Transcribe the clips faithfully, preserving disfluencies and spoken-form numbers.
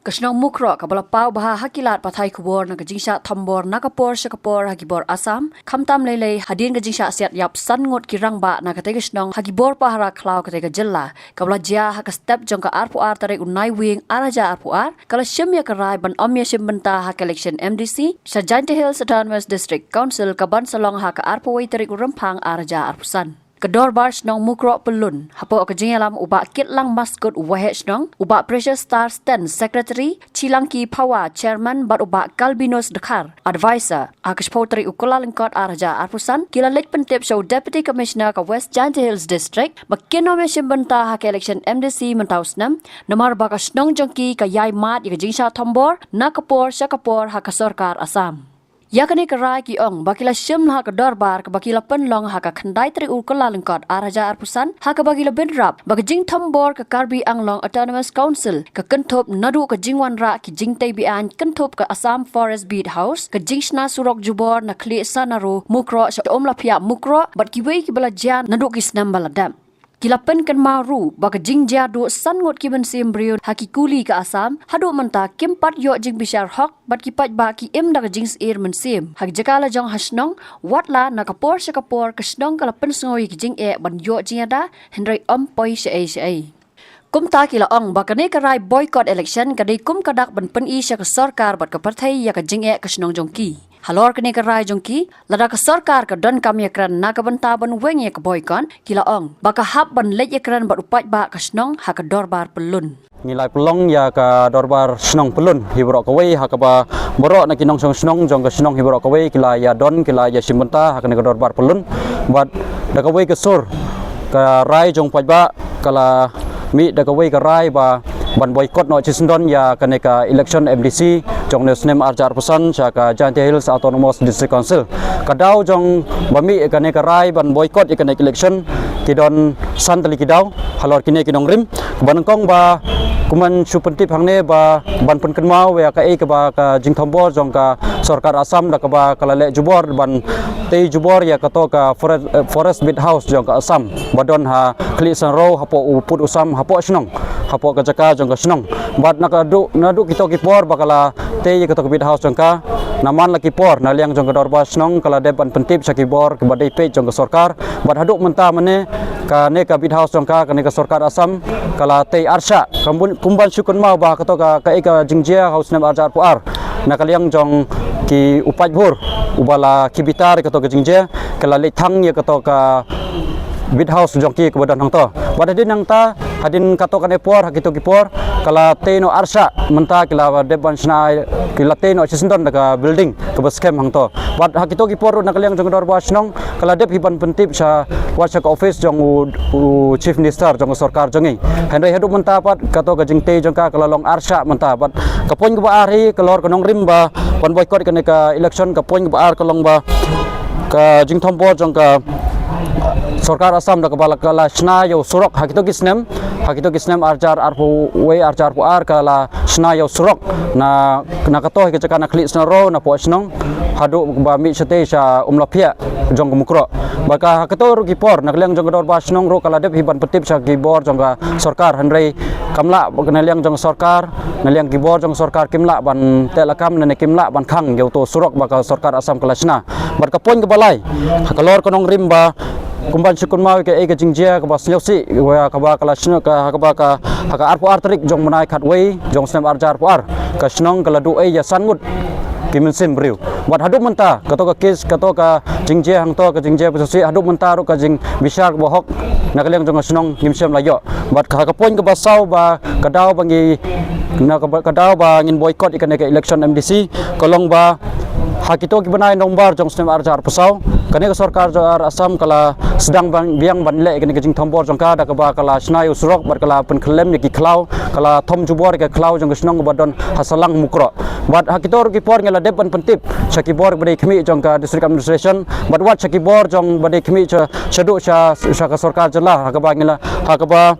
Ka shnong Mukroh kaba la paw bha ha ki lad pathai khubor na ka jingshah thombor na ka por sha ka por ha ki bor Assam, khamtam lei lei hadien ka jingshah siat ïap san ngut ki rangbah na katei ka shnong ha ki bor pahara khlaw katei ka jylla, kaba la jia ha ka step jong ka arphew ar tarik u Naiwieng ar hajar arphew ar, ka la shim ïa ka rai ban ym ïashim bynta ha ka election M D C sha Jaintia Hills Autonomous District Council kaban sa long ha ka arphew wei tarik u Rymphang ar hajar arphew san. Ka Dorbar Shnong Mukroh Pyllun, hapoh ka jingïalam u Bah Kitlang Maskut, u Waheh Shnong, u Bah Precious Star Sten, Secretary, Chilangki Phawa, Chairman, bad u Bah Kalbinus Dkhar, Advisor, ha ka shiphew tarik u Kyllalyngkot ar hajar arphew san, ki la leit pyntip sha u Deputy Commissioner ka West Jaintia Hills District ba kin ym ïashim bynta ha ka election M D C mynta u snem, namar ba ka shnong jong ki ka ïai mad ïa ka jingshah thombor na ka por sha ka por ha ka sorkar Assam. Ïa kane ka rai ki ong ba ki la shim ha ka dorbar kaba ki la pynlong ha ka khyndai tarik u Kyllalyngkot ar hajar arphew san, ha kaba ki la bynrap ba ka jingthombor ka Karbi Anglong Autonomous Council ka kynthup naduh ka jingwanrah ki jingtei beaiñ kynthup ka Assam Forest Beat House, ka jingshna surok jubor na Khliehsanaro Mukroh sha Umlaphiah Mukroh, bad kiwei kiba la jia naduh ki snem ba la dep. Ki la pynkynmaw ruh ba ka jingjia duh san ngut ki mynsiem briew ha ki kuli ka Assam haduh mynta kim pat ïoh jingbishar hok, bad ki paidbah ki im da ka jingsyier mynsiem ha ka jaka lajong ha shnong, wat la na ka por sha ka por ka shnong ka la pynsngew ïa ki jingeh ban ïoh jingïada, hynrei ym poi shaei shaei. Kumta ki la ong ba kane ka rai boycott election ka dei kum ka dak ban pyni sha ka sorkar bad ka pyrthei ïa ka jingeh ka shnong jong ki. Halor kane ka rai jong ki, lada ka sorkar ka donkam ïakren na ka bynta ban weng ïa ka boycott, ki la ong ba ka hap ban leit ïakren bad u paidbah ka shnong ha ka Dorbar Pyllun. Ngi la pynlong ïa ka Dorbar Shnong Pyllun hi baroh kawei, ha kaba baroh na ki nongshong shnong jong ka shnong hi baroh kawei ki la ïa don, ki la ïa shim bynta ha kane ka Dorbar Pyllun. Bad da kawei ka sur, ka rai jong paidbah ka la mih da kawei ka rai ba ban boycott noh shisyndon ïa kane ka election M D C jong une u snem ar hajar arphew san sha ka Jaintia Hills Autonomous District Council. Ka daw jong ba mih kane ka rai ban boycott ïa kane ka election ki don san tylli ki daw halor kine ki nongrim. Kaba nyngkong ba kumban shu pyntip hangne ba ban pynkynmaw ïa kaei kaba ka jingthombor jong ka sorkar Assam da kaba ka la leh jubor ban tei jubor ïa kato ka forest, eh, forest beat house jong ka Assam ba don ha Khliehsanaro hapoh u pud u sam hapoh shnong, hapoh ka jaka jong ka shnong. Bad na ka duh, naduh kito ki por ba ka la tei ïa kato ka beat house jong ka, na man la ki por na liang jong ka dorbar shnong ka la dep ban pyntip sha ki bor kiba dei peit jong ka sorkar. Bad haduh mynta mane kane ka beat house jong ka, kane ka sorkar Assam ka la tei arshah. Kumban, kumban shu kynmaw ba kato ka, kaei ka jingjia ha u snem ar hajar arphew ar, na ka liang jong ki u paidbah uba la ki bitar kato ka jingjia, ka la leit thang ïa kato ka beat house jong ki kaba don hangto. Bad hadien nangta, hadien kato kane por, ha kito ki por ka la tei noh arshah, mynta ki la dep ban shna, ki la tei noh shisyndon da ka building kaba skhem hangto. Bad ha kito ki por ruh na ka liang jong ka dorbar shnong ka la dep hi ban pyntip sha, wat sha ka office jong u, u Chief Minister jong ka sorkar jong ngi. Hynrei haduh mynta pat kato ka jingtei jong ka ka la long arshah mynta. Bad ka point kaba ar hi halor ka nongrim ba ban boycott kane ka election, ka point kaba ar ka long ba ka jingthombor jong ka sorkar Assam da kaba la, ka la shna ïa u surok ha kito ki snem, ha kito ki snem ar hajar arphew wei, ar hajar arphew ar ka la shna ïa u surok na, na kato hi ka jaka na Khliehsanaro napoh shnong haduh ba mih shatei sha Umlaphiah jong ka Mukroh. Bad ka ha kato ruh ki por na ka liang jong ka dorbar shnong ruh ka la dep hi ban pyntip sha ki bor jong ka sorkar, hynrei kam lah, na liang jong ka sorkar, na liang ki bor jong ka sorkar kim lah ban teh lakam ne kim lah ban khang ïa uto u surok ba ka sorkar Assam ka la shna. Bad ka point kaba lai halor ka nongrim ba kumban shu kynmaw ïa kaei ka jingjia kaba sngewsih, ïa kaba ka la shna, ka, ha kaba ka, ha ka arphew ar tarik jong u bnai khatwei jong u snem ar hajar arphew ar, ka shnong ka la duh ei ïa san ngut ki mynsiem briew. Bad haduh mynta kato ka case, kato ka jingjia hangto, ka jingjia ba sngewsih, haduh mynta ruh ka jingbishar kaba hok na ka liang jong ka shnong ngim shym la ïoh. Bad ka, ka point kaba saw ba ka daw ba ngi, na ka, ka daw ba ngin boycott ïa kane ka election M D C ka long ba ha kito ki bnai November jong u snem ar hajar arphew saw, kane ka sorkar jong ka Assam ka la sdang ban, biang ban leh ïa kane ka jingthombor jong ka da kaba ka la shna ïa u surok bad ka la pynkhyllem ïa ki khlaw, ka la thom jubor ïa ki khlaw jong ka shnong kaba don ha Salang Mukroh. Bad ha kito ruh ki por ngi la dep ban pyntip sha ki bor ba dei khmih jong ka District Administration bad wat sha ki bor jong ba dei khmih sha, shaduh sha, sha ka sorkar jylla, ha kaba ngi la, ha kaba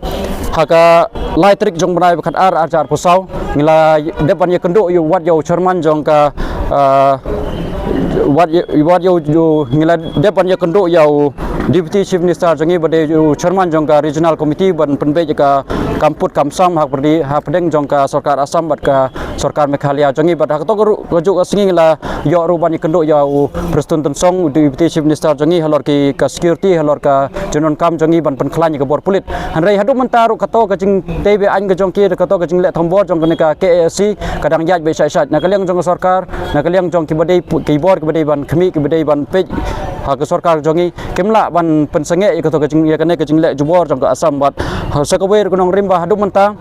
ha ka lai tarik jong u bnai ba khatar ar hajar arphew saw ngi la dep ban ïakynduh ïa, wat ïa u chairman jong ka, ah, wat ïa, wat ïa u, ngi la dep ban ïakynduh ïa u, Deputy Chief Minister jong ngi ba dei u chairman jong ka Regional Committee ban pynbeit ka kam put kam sam hapdeng, hapdeng jong ka sorkar Assam bad ka sorkar Meghalaya jong ngi. Bad ha kato ka ruh ka juh ka sngi la ïoh ruh ban ïakynduh ïa u Prestone Tynsong, u Deputy Chief Minister jong ngi, halor ki ka security, halor ka jingdonkam jong ngi ban pynkhlaiñ ïa ka bor pulit. Hynrei haduh mynta ruh kato ka jingtei be-aiñ ka jong ki, kato ka jingleh thombor jong kane ka K A S C ka dang ïaid beit shait shait. Na ka liang jong ka sorkar, na ka liang jong kiba dei pu-, ki bor kiba dei ban khmih, kiba dei ban peit ha ka sorkar jong ngi, kim lah ban pynsangeh ïa kato ka jing, ïa kane ka jingleh jubor jong ka Assam. Bad ha sa kawei ruh ka nongrim ba haduh mynta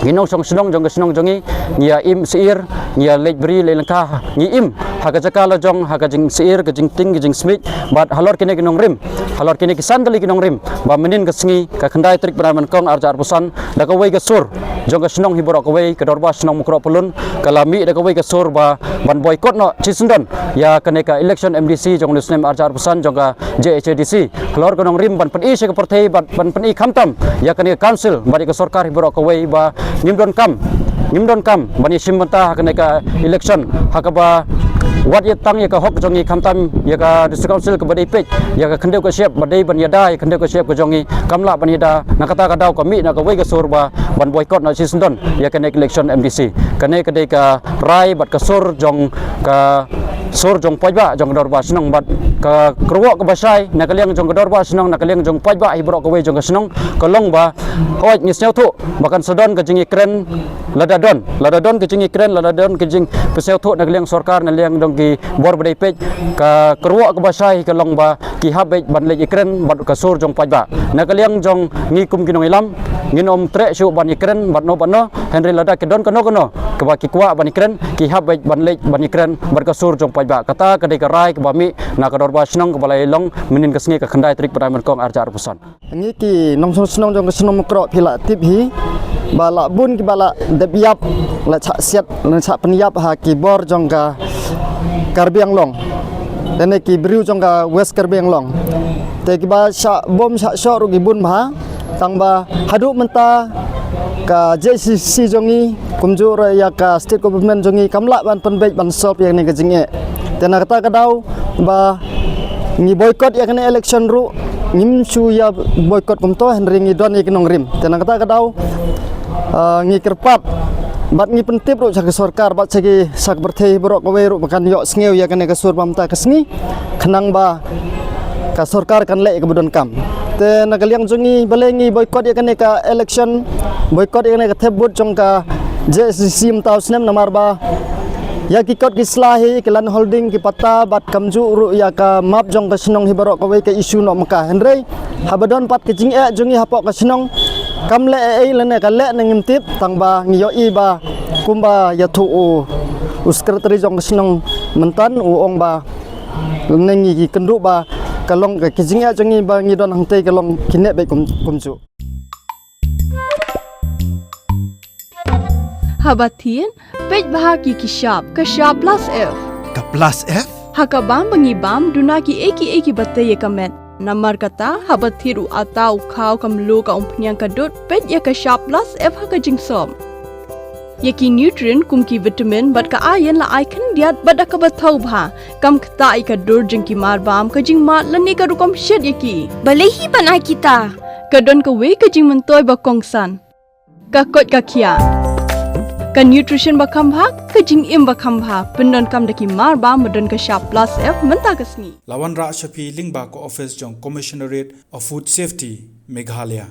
ngi nongshong shnong jong ka shnong jong ngi, ngi ïa im syiar, ngi ïa leit bri leit lyngkha, ngi im ha ka jaka la jong, ha ka jingsyiar, ka jingtieng, ka jingsmit. Bad halor kine ki nongrim, halor kine ki san tylli ki nongrim, ba mynnin ka sngi ka khyndai tarik bnai Nyngkong arhajar arphew san, da kawei ka sur jong ka shnong hi baroh kawei, ka Dorbar Shnong Mukroh Pyllun, ka la mih da kawei ka sur ba ban boycott noh shisyndon ïa kane ka election M D C jong une u snem arhajar arphew san jong ka J H A D C. Halor ka nongrim ban pyni sha ka pyrthei bad ban pyni khamtam ïa kane ka council bad ïa ka sorkar hi baroh kawei ba ngim donkam, ngim donkam ban ïashim bynta ha kane ka election, ha kaba wat ïa tang ïa ka hok jong ngi, khamtam ïa ka District Council kaba dei peit ïa ka khyndew ka shyiap ba dei ban ïada ïa ka khyndew ka shyiap ka jong ngi, kam lah ban ïada. Na kata ka daw ka mih na kawei ka sur ba ban boycott noh shisyndon ïa kane ka election M D C. Kane ka dei ka rai bad ka sur jong ka sur jong paidbah jong ka Dorbar Shnong. Bad ka kyrwoh kaba shai na ka liang jong ka Dorbar Shnong, na ka liang jong paidbah hi baroh kawei jong ka shnong, ka long ba, hooid, ngi sngewthuh ba kan sa don ka jingïakren, lada don, lada don ka jingïakren, lada don ka jingpynsngewthuh na ka liang sorkar, na liang jong ki bor ba dei peit, ka kyrwoh kaba shai ka long ba ki hap beit ban leit ïakren bad ka sur jong paidbah. Na ka liang jong ngi kum ki nongïalam, ngin ym treh shuh ban ïakren bad no bad no, hynrei lada ki don kano kano kaba ki kwah ban ïakren, ki hap beit ban leit ban ïakren bad ka sur jong paidbah. Kata ka dei ka rai kaba mih na ka Dorbar Shnong kaba la ïa long mynnin ka sngi ka khyndai tarik bnai Nyngkong arhajar arphew san. Ngi ki nongshong shnong jong ka shnong Mukroh, phi la tip hi ba la bun kiba la dep ïap, la shah siat, la shah pynïap ha ki bor jong ka Karbi Anglong, lane ki briew jong ka West Karbi Anglong. Te kiba shah bom shah shoh ruh ki bun bha, tang ba haduh mynta ka J C C jong ngi kumjuh ruh ïa ka state government jong ngi kam lah ban pynbeit ban solve ïa kane ka jingeh. Te na kata ka daw ba ngi boycott ïa kane election ruh, ngim shu ïa boycott kumto, hynrei ngi don ïa ki nongrim. Te na kata ka daw, ah, ngi kyrpad bad ngi pyntip ruh sha ka sorkar bad sha ki, sha ka pyrthei baroh kawei ruh ba kan ïohsngew ïa kane ka sur ba mynta ka sngi, khnang ba ka sorkar kan leh ïa kaba donkam. Te na ka liang jong ngi, balei ngi boycott ïa kane ka election, boycott ïa kane ka thep vote jong ka J S D C mynta u snem, namar ba ïa ki kot ki sla hi, ki land holding, ki patta bad kumjuh ruh ïa ka map jong ka shnong hi baroh kawei ka issue noh mynta. Hynrei haba don pat ka jingeh jong ngi hapoh ka shnong, kam leh ei ei lane ka leh ne ngim tip, tang ba ngi ïohi ba kumba ïathuh u, u secretary jong ka shnong mynta, u ong ba ne ngi ki kynduh ba ka long ka, ka jingeh jong ngi ba ngi don hangtei ka long ki neh beit kum, kumjuh. Haba thied, peit bha ki, ki shap, ka shap plus F. Ka plus F? Ha ka bam ba ngi bam, duna kiei kiei kiba tei ïa ka met. Namar kata, haba thied u atta, u khaw, ka mluh, ka umphniang, ka dud, peit ïa ka shap plus F ha ka jingsop. Ïa ki nutrient kum ki vitamin bad ka iron la ai khyndiat bad da kaba thaw bha. Kam ktah ïa ka dur jong ki marbam, ka jingmad lane ka rukom shet ïa ki. Balei hi ban ai kita? Ka don kawei ka jingmyntoi ba kongsan. Ka koit ka khiah. Ka nutrition ba kham bha, ka jingim ba kham bha. Pyndonkam da ki marbam ba don ka shap plus F mynta ka sngi. La wanrah sha phi lyngba ka office jong Commissionerate of Food Safety, Meghalaya.